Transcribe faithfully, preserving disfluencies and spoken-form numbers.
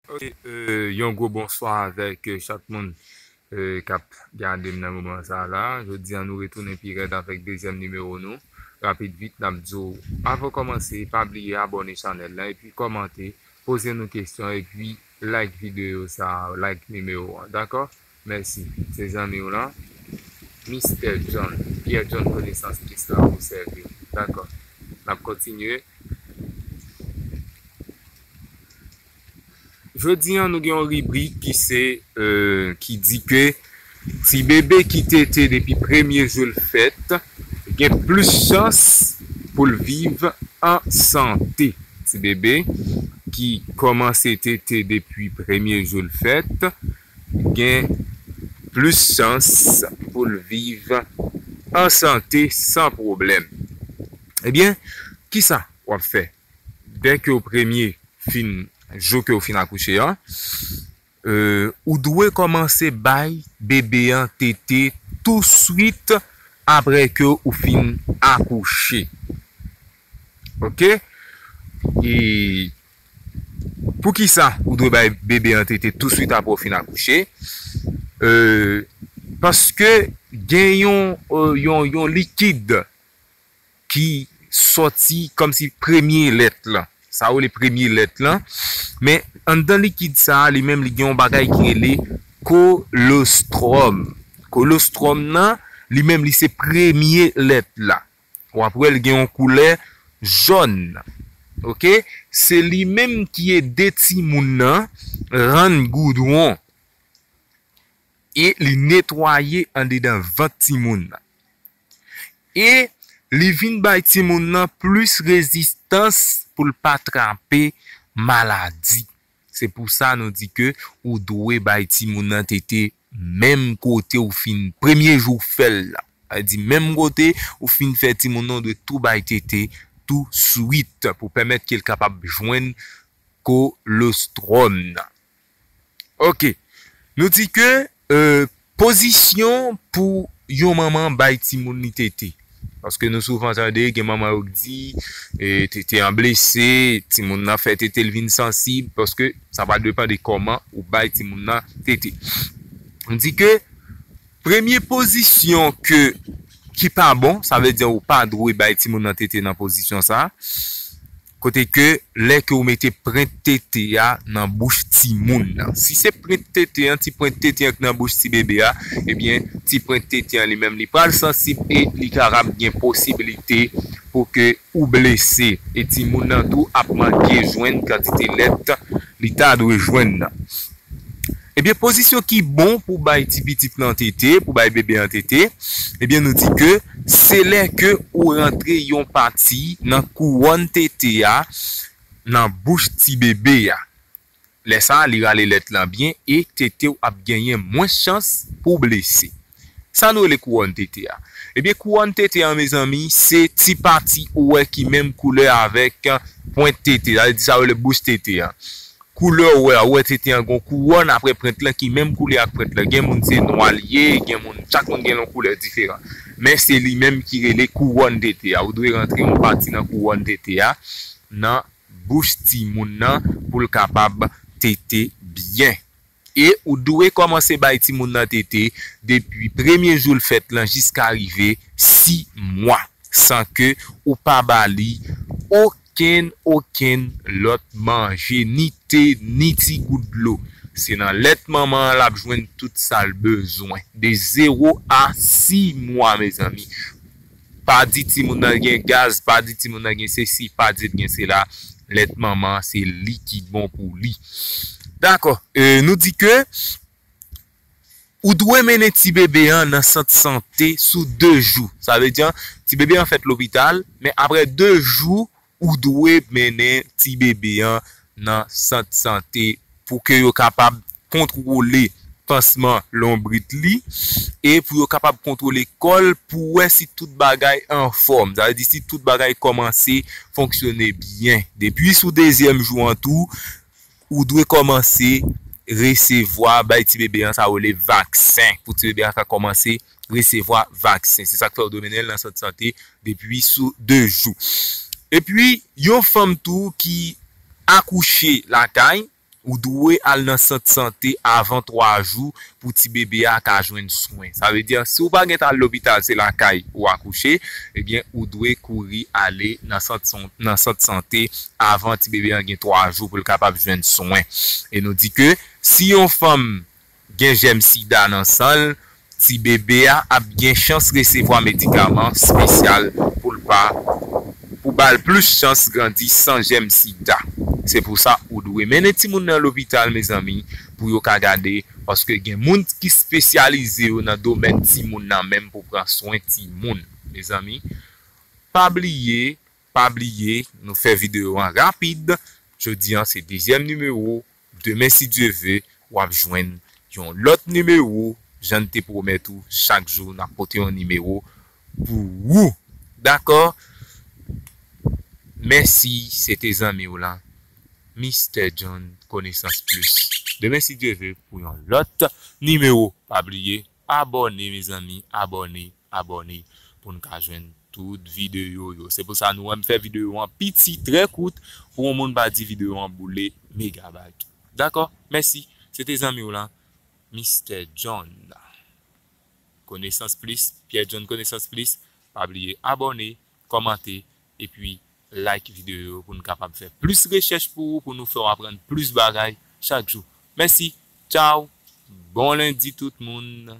Ok, euh, yon gwo bonswa avèk euh, chak moun euh, k ap gade m nan moman sa la. Jodi a nou retounen pi rèd avèk dezyèm nimewo nou. Rapid vit, n ap di w, avan kòmanse, pa bliye abòne chanèl la epi kòmante, poze nou kesyon epi like videyo sa, like nimewo an, dakò? Mèsi. Se zanmi w lan, Mistè John, Pierre John Connaissance Islam pou sèvi w. Dakò. N ap kontinye. Jodi a, nou gen yon ribrik ki se, euh, ki di ke ti bebe ki tete depi premye jou l fèt gen plis chans pou l viv an sante. Ti bebe ki kòmanse tete depi premye jou l fèt gen plis chans pou l viv an sante san pwoblèm. Ebyen, kisa w ap fè? Dèke w premye fin, jou ke w fin akouche an, euh, ou dwe kòmanse bay bebe an tete touswit apre ke ou fin akouche. Ok? E poukisa ou dwe bay bebe an tete touswit apre w fin akouche? Euh, paske gen yon, euh, yon, yon likid ki sòti kòmsi premye lèt lan. Sa yo rele premye lèt lan. Men anndan likid sa a, li menm, li gen yon bagay ki rele kolostwòm. Kolostwòm nan, li menm, li se premye lèt la. W ap wè l gen yon koulè jòn. Ok? Se li menm ki ede timoun nan rann goudwon. E li netwaye andedan vant timoun nan. E li vin bay timoun nan plis rezistans pou l pa trape maladi. Se pou sa nou di ke ou dwe bay timoun nan tete menm kote ou fin, premye jou w fè l la. Sa vle di menm kote ou fin fè timoun nan, ou dwe tou bay tete touswit pou pèmèt ke l kapab jwenn kolostwòm nan. Ok. Nou di ke euh, pozisyon pou yon manman bay timoun li tete. Paske nou souvan tande gen manman yo k di eh, tete an blese, timoun nan fè tete l vin sansib, paske sa va depann de kòman ou bay timoun nan tete. Nou di ke premye pozisyon ke ki pa bon, sa vle di ou pa dwe bay timoun nan tete nan pozisyon sa. Kote ke lè ke ou mete prent tete a nan bouch timoun nan. Si se prent tete an, ti prent tete an ki nan bouch ti bebe a, ebyen, ti prent tete an li menm li pral sansib e li kapab gen posibilite pou ke ou blese. E timoun nan tou ap manke jwenn kantite lèt li ta dwe jwenn nan. Ebyen, pozisyon ki bon pou bay ti pitit lan tete, pou bay bebe an tete, ebyen, nou di ke se lè ke ou rantre yon pati nan kouwòn tete a nan bouch ti bebe a. Lè sa a, li rale lèt lan byen e tete w ap genyen mwens chans pou w blese. Sa nou rele kouwòn tete a. Ebyen, kouwòn tete a, mezanmi, se ti pati ou wè ki menm koulè avèk pwent tete. Sa vle di sa yo rele bouch tete a. Koulè ou wè a, ou wè tete an gon kouwòn apre pwent lan ki menm koulè ak pwent lan. Gen moun se nwa li ye, gen moun, chak moun gen yon koulè diferan. Men se li menm ki rele kouwòn tete a. Ou dwe rantre yon pati nan kouwòn tete a nan bouch timoun nan pou l kapab tete byen. E ou dwe kòmanse bay timoun nan tete depi premye jou l fèt lan jiska rive sis mwa, san ke ou pa ba li okenn, okenn lòt manje, ni te, ni ti gout dlo. Se nan lèt manman an l ap jwenn tout sa l bezwen. De zewo a sis mwa, mezanmi. Pa di timoun nan gen gaz, pa di timoun nan gen sesi, pa di l gen sela. Lèt manman an, se li ki bon pou li. Dakò. E, nou di ke ou dwe mennen ti bebe an nan sant sante sou de jou. Sa vle di, ti bebe an fèt lopital, men apre de jou, ou dwe mennen ti bebe an nan sant sante pou ke yo kapab kontwole pansman lonbrit li e pou yo kapab kontwole kò l pou wè si tout bagay anfòm. Sa vle di si tout bagay kòmanse fonksyone byen. Depi sou dezyèm jou an tou, ou dwe kòmanse resevwa, bay ti bebe an sa yo rele vaksen, pou ti bebe an ka kòmanse resevwa vaksen. Se sa k fè ou dwe mennen l nan sant sante depi sou de jou. Epi, yon fanm tou ki akouche lakay, Ou dwe al nan sant sante avan twa jou pou ti bebe a ka jwenn swen. Sa vle di, si w pa gen ta al lopital, se lakay ou akouche, ebyen, ou dwe kouri ale nan sant, nan sant sante avan ti bebe a gen twa jou pou l kapab jwenn swen. E nou di ke si yon fanm gen jèm sida nan san l, ti bebe a ap gen chans resevwa medikaman espesyal pou l pa pou ba l plis chans grandi san jèm sida. Se pou sa ou dwe mennen timoun nan lopital, mezanmi, pou yo ka gade, paske gen moun ki espesyalize yo nan domèn timoun nan menm pou pran swen timoun. Mezanmi, pa bliye, pa bliye, nou fè videyo an rapid. Jodi an se dezyèm nimewo. Demen, si Dye ve, w ap jwenn yon lòt nimewo. Jan n te pwomèt ou, chak jou n ap pote yon nimewo pou ou. Dakò? Mèsi, se te zanmi w la, Mistè John, Konesans Plis. Demen, si Dye ve, pou yon lòt nimewo. Pa bliye, abòne, mezanmi, abòne, abòne, pou n ka jwenn tout videyo yo. Se pou sa nou wè m fè videyo an piti, trè kout, pou yon moun pa di videyo an boule megabyte. Dakò? Mèsi. Se te zanmi w la, Mistè John. Konesans Plis, Pierre John Konesans Plis. Pa bliye abòne, kòmante, epi like videyo yo pou n kapab fè plis rechèch pou ou, pou nou fè w aprann plis bagay chak jou. Mèsi. Tchaw. Bon lendi tout moun.